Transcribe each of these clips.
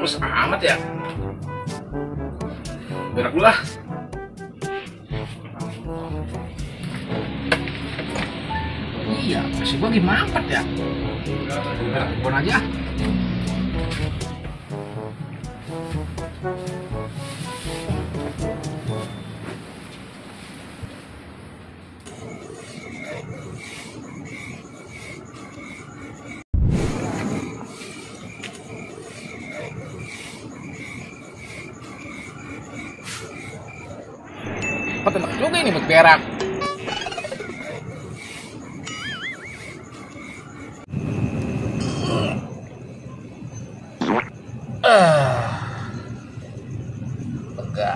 males amat ya. Berak dulu lah. Iya, masih gua gimana mampet ya? Berak kebun aja. Enak juga ini buat berak. Lega.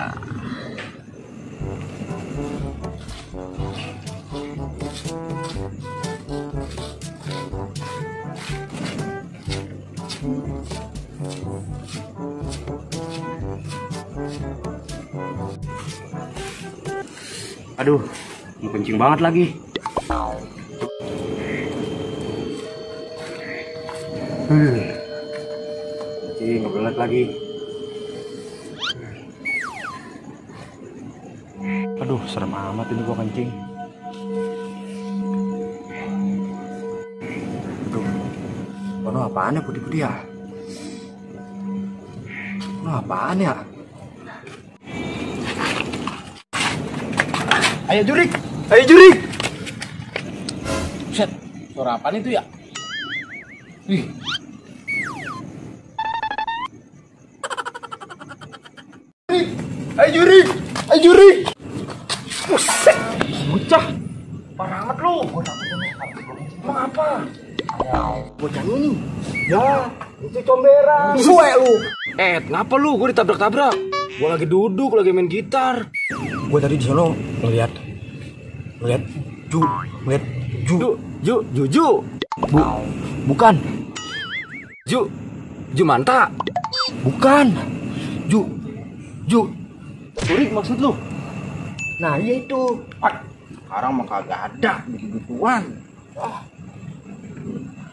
Aduh, mau kencing banget lagi. Kencing, ngebelet lagi. Aduh, serem amat ini gua kencing. Aduh, ono apaan ya putih-putih ya? Ono apaan ya? Ayo jurik, ayo jurik. Set, suara apaan itu ya? Ih. Ayo jurik, ayo jurik. Buset, bocah, parah amat lu. Gua takut ini. Emang apa? Bocah ini. Ya, itu comberan. Suwe lu. Ngapa lu? Gua ditabrak-tabrak. Gua lagi duduk, lagi main gitar. Gua tadi di sono ngeliat Ju. Bukan. Ju Manta. Bukan. Ju. Jurik maksud lu? Nah, iya itu. Sekarang mah kagak ada begituan.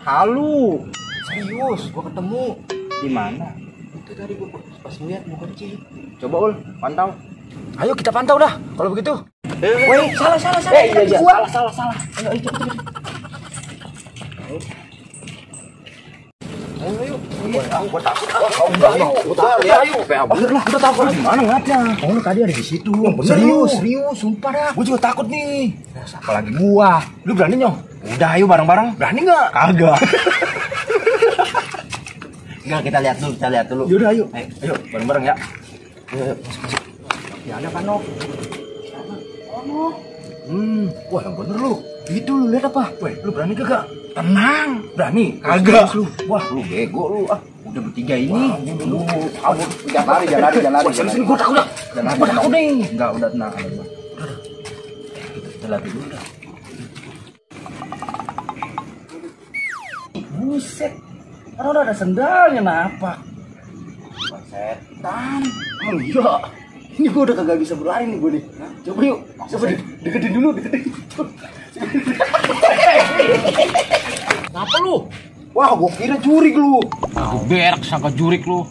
Halu. Serius, gua ketemu. Di mana? Itu tadi gua pas ngeliat mau kencing. Coba Ul, pantau. Ayo kita pantau dah kalau begitu. Woi, salah. Iya. Salah. Ayo, cepet. Ayo. Gua takut. Ayo. Udah takut. Gimana ngeliatnya? Oh, lu tadi ada di situ. Serius, sumpah dah. Gua juga takut nih. Apalagi gua. Lu berani nyong? Udah, ayo bareng-bareng. Berani nggak? Kagak. Enggak, kita lihat dulu. Yaudah, ayo. Ayo, bareng-bareng ya. Ayo, masuk. Ya ada kan, Nok? Wah, yang bener lu. Itu lu lihat apa? Weh, lu berani kagak? Tenang. Berani? Kagak. Wah, lu bego lu. Udah bertiga ini. Lu kabur. Jangan lari. Sini gua takut dah. Gua takut nih. Enggak, udah tenang aja. Kita latih dulu dah. Buset. Kan udah ada sendalnya napak. Setan. Oh iya. Ini gua udah kagak bisa berlari nih gua nih. Coba yuk. Coba deketin dulu. Kenapa lu? Wah, gua kira jurik lu. Berak sangka jurik lu.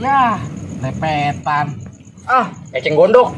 Ya, lepetan. Eceng gondok.